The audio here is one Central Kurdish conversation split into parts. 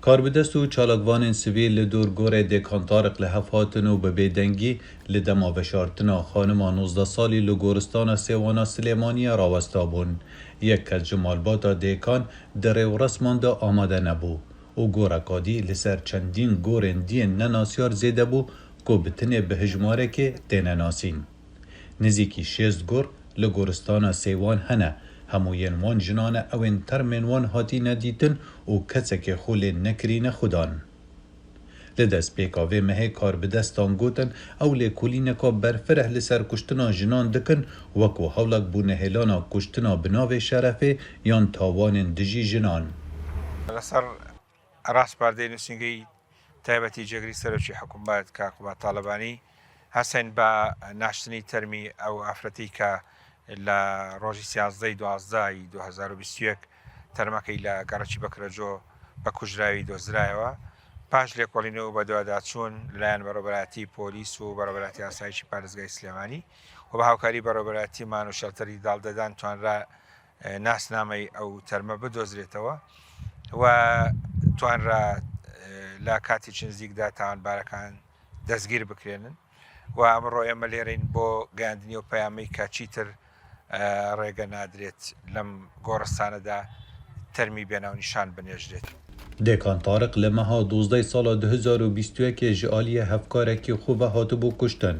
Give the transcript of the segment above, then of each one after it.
Karbidest û çalakvanên sivîl li dor gorê Dêkan Tariq li hev hatin û bi bêdengî li dema veşartina xanima 19 salî li goristana Sêwana Silêmaniyê rawestabûn. Yek kes ji malbata Dêkan di rêwresman de amade nebû û goreka dî li ser çendîn gorên diyên nenasyar zêde bû ku bi tenê bi hejmarekê têne nasîn. Nêzîkî 60 gor li goristana Sêwan hene, hemû yên wan jinan e ew ên termên wan hatine dîtin û kesekê xwe lê nekirîne xwedan. Li destpêka vê mehê karbidestan gotin ew lêkolîneka berfireh li ser kuştina jinan dikin wekû hewlek bo nehêlana kuştina bi navê şerefê yan tawanên dijî jinan. لەسەر ڕاسپاردەی نووسینگەی تایبەتی جێگری سەرۆکی حکوومەت کاک قوباد تاڵەبانی هەستاین بە ناشتنی تەرمی ئەو ئافرەتەی کە لە ڕۆژی 13 ی 12 ی 2021 تەرمەکەی لە گەڕەکی بەکرەجۆ بە کوژراوی دۆزرایەوە. پاش لێکۆڵینەوە و بەدواداچوون لەلایەن بەڕێوەبەرایەتی پۆلیس و بەڕێوەبەرایەتی ئاسایشی پارێزگای سلێمانی و بە هاوکاری بەڕێوەبەرایەتی مان و شێڵتەری داڵدەدان توانرا ناسنامەی ئەو تەرمە بدۆزرێتەوە و توانرا لە کاتێکی نزیکدا تاوانبارەکان دەستگیر بکرێنن و ئەمڕۆ ئێمە لێرەین بۆ گەیاندنی ئەو پەیامەی کە چیتر ڕێگە نادرێت لەم گۆڕستانەدا تەرمی بێناونیشان بنێژرێت. دێکان تاریق لە meha 12 ساڵa 2021 ji aliyê hevkarekî xwe ve hatibû kuştin.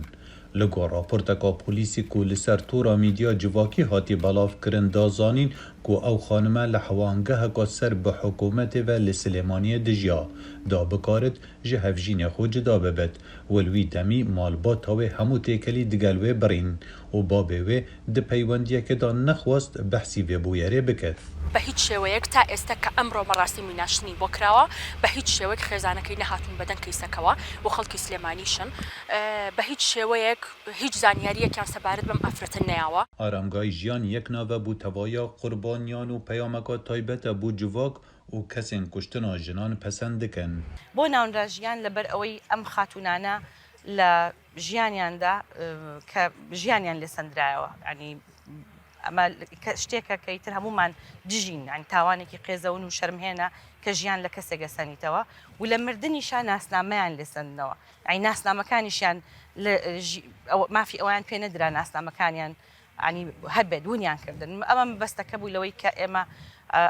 Li gor raporteka polîsî ku li ser tora medya civakî hatî belavkirin da zanîn ku ew xanime li hewangeheka ser bi hikûmetê ve li Silêmaniyê dijiya da bikarit ji hevjînê xwe cida bibit û li wî demî malbata wê hemû têkelî digel wê birîn û babê wê di peywendiyekê de nexwest behsî vê bûyerê biket. بە هیچ شێوەیەک تا ئێستا کە ئەمڕۆ مەراسیمی ناشتنی بۆ کراوە بە هیچ شێوەیەک خێزانەکەی نەهاتوون بەدەنگ کەیسەکەوە و خەڵکی سلێمانیشن بە هیچ شێوەیەک هیچ زانیارییەکیان سەبارەت بەم ئافرەتە نەیاوە. ئارامگای ژیان یەک ناوە بۆ تەوایا قوربانیان و پەیامەکە تایبەتە بۆ جڤاک و کەسێن کوشتنا ژنان پەسەند دکەن. بۆ ناونرا ژیان لەبەر ئەوەی ئەم خاتوونانە لە ژیانیاندا کە ژیانیان لێ سەندرایەوە یانی ئەمە شتێکە کە ئیتر هەموومان دژین یانی تاوانێکی قێزەون و شەرمهێنە کە ژیان لە کەسێک ئەسەنیتەوە و لە مردنیشا ناسنامەیان لێ سەندنەوە یانی ناسنامەکانیشیان لە مافی ئەویان پێ نەدرا ناسنامەکانیان ینی هەبێت ونیان کردن ئەمە مەبەستەکە بوو لەوەی کە ئێمە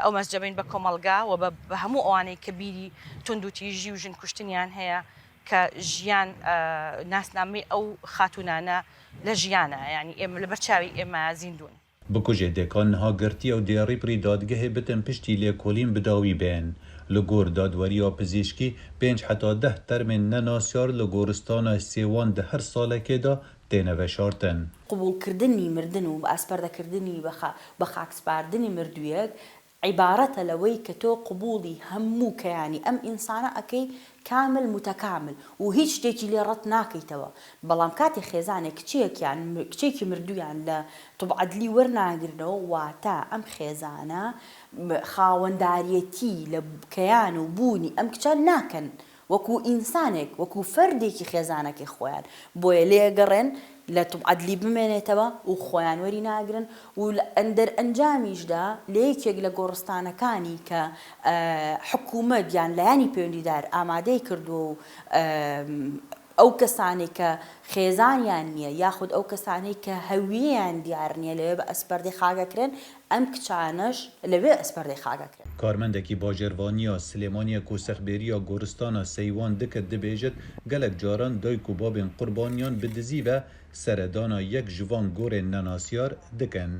ئەو مەسجەبین بە کۆمەڵگا و بە هەموو ئەوانەی کە بیری توندوتیژی و ژن کوشتنیان هەیە کە ژیان ناسنامەی ئەو خاتوونانە لە ژیانە یانی ئێمە لەبەر چاوی ئێمە زیندوون. بکوژێ دێکان niha girtiye û dê rî dadgehê bitin piştî lêkolîn bi dawî bên. Li gor dadweriya pizîşkî pênc heta 10 termên nenasyar li goristana Sêwan di her salekê de têne veşartin. قبوڵکردنی مردن و ئاسپەردەکردنی بە خاکسپاردنی مردوویەک عیبارەتە لەوەی کە تۆ قبوڵی هەموو کەیانی ئەم ئینسانە ئەکەی کامل متکامل و هیچ شتێکی لێ ڕەت ناکەیتەوە، بەڵام کاتێ خێزانێک کچێکیان کچێکی مردوویان لە طب عدلی وەرناگرنەوە واتە ئەم خێزانە خاوەنداریەتی لە کەیان و بوونی ئەم کچە ناکەن وەکو ئینسانێک وەکو فەردێکی خێزانەکەی خۆیان بۆیە لێگەڕێن لە طب عدلی بمێنێتەوە و خۆیان وەری ناگرن و لە دەرئەنجامیشدا لە یەکێک لە گۆڕستانەکانی کە حکوومەت یان لایەنی پەیوەندیدار ئامادەی کردووە و ئەو کەسانەی کە خێزانیان نییە یاخود ئەو کەسانەی کە هەویەیان دیار نییە لەوێ بە ئەسپەردەی خاک ئەکرێن، ئەم کچانەش لەوێ ئەسپەردەی خاک ئەکرێن. کارمەندێکی باژێرڤانییا سلێمانییە ku sexbêriya goristana Seywan dikir dibêjit gelek caran dayik û babên qurbaniyan bi dizî ve seredana yek ji van gorên nenasyar dikin.